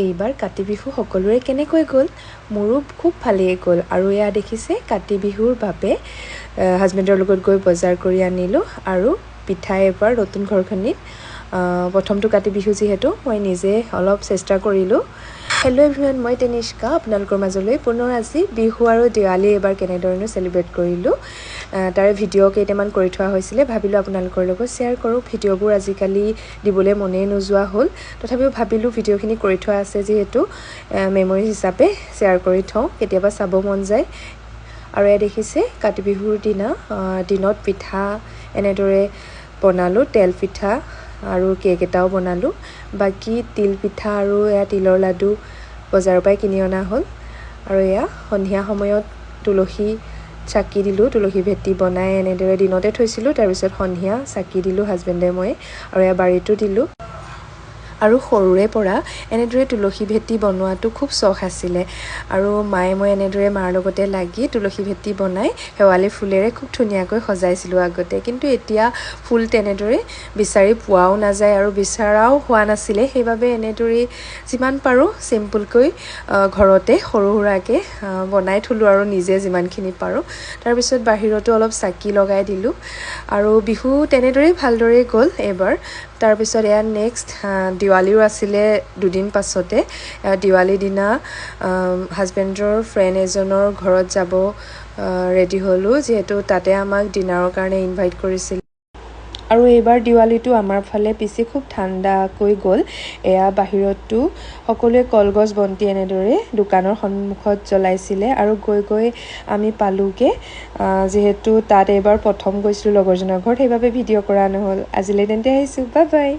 এইবাৰ কাতি বিহু সকলোৰে কেনেকৈ গ'ল? মোৰো খুব ভালেই গ'ল। আৰু এয়া দেখিছে, কাতি বিহুৰ বাবে হাজবেণ্ডৰ লগত গৈ বজাৰ কৰি আনিলোঁ আৰু পিঠা। এবাৰ নতুন ঘৰখনিত প্ৰথমটো কাতি বিহু যিহেতু, মই নিজে অলপ চেষ্টা কৰিলোঁ। হেল্ল' এভৰিৱান, মই তেনিষ্কা আপোনালোকৰ মাজলৈ পুনৰ আজি বিহু আৰু দেৱালী এইবাৰ কেনেধৰণে চেলিব্ৰেট কৰিলোঁ, তাৰে ভিডিঅ' কেইটামান কৰি থোৱা হৈছিলে, ভাবিলোঁ আপোনালোকৰ লগত শ্বেয়াৰ কৰোঁ। ভিডিঅ'বোৰ আজিকালি দিবলৈ মনেই নোযোৱা হ'ল। তথাপিও ভাবিলোঁ ভিডিঅ'খিনি কৰি থোৱা আছে যিহেতু, মেমৰি হিচাপে শ্বেয়াৰ কৰি থওঁ, কেতিয়াবা চাব মন যায়। আৰু এয়া দেখিছে, কাতি বিহুৰ দিনা দিনত পিঠা এনেদৰে বনালোঁ, তেল পিঠা আৰু কেক এটাও বনালোঁ। বাকী তিল পিঠা আৰু এয়া তিলৰ লাডু বজাৰৰ পৰাই কিনি অনা হ'ল। আৰু এয়া সন্ধিয়া সময়ত তুলসী চাকি দিলোঁ। তুলসী ভেটি বনাই এনেদৰে দিনতে থৈছিলোঁ, তাৰপিছত সন্ধিয়া চাকি দিলোঁ হাজবেণ্ডে মই, আৰু এয়া বাৰীতো দিলোঁ। আৰু সৰুৰে পৰা এনেদৰে তুলসী ভেটি বনোৱাটো খুব চখ আছিলে আৰু মায়ে মই এনেদৰে মাৰ লগতে লাগি তুলসী ভেটি বনাই শেৱালি ফুলেৰে খুব ধুনীয়াকৈ সজাইছিলোঁ আগতে। কিন্তু এতিয়া ফুল তেনেদৰে বিচাৰি পোৱাও নাযায় আৰু বিচৰাও হোৱা নাছিলে। সেইবাবে এনেদৰেই যিমান পাৰোঁ চিম্পুলকৈ ঘৰতে সৰু সুৰাকৈ বনাই থ'লোঁ আৰু নিজে যিমানখিনি পাৰোঁ। তাৰপিছত বাহিৰতো অলপ চাকি লগাই দিলোঁ আৰু বিহু তেনেদৰেই ভালদৰেই গ'ল এইবাৰ। তাৰপিছত এয়া নেক্সট দিৱালীও আছিলে দুদিন পাছতে। দিৱালীৰ দিনা হাজবেণ্ডৰ ফ্ৰেণ্ড এজনৰ ঘৰত যাব ৰেডি হ'লোঁ, যিহেতু তাতে আমাক ডিনাৰৰ কাৰণে ইনভাইট কৰিছিল। আৰু এইবাৰ দিৱালীটো আমাৰ ফালে পিছে খুব ঠাণ্ডাকৈ গ'ল। এয়া বাহিৰতো সকলোৱে কলগছ বন্তি এনেদৰে দোকানৰ সন্মুখত জ্বলাইছিলে। আৰু গৈ গৈ আমি পালোঁগৈ। যিহেতু তাত এইবাৰ প্ৰথম গৈছিলোঁ লগৰজনৰ ঘৰত, সেইবাবে ভিডিঅ' কৰা নহ'ল। আজিলৈ তেন্তে আহিছোঁ, বাই বাই।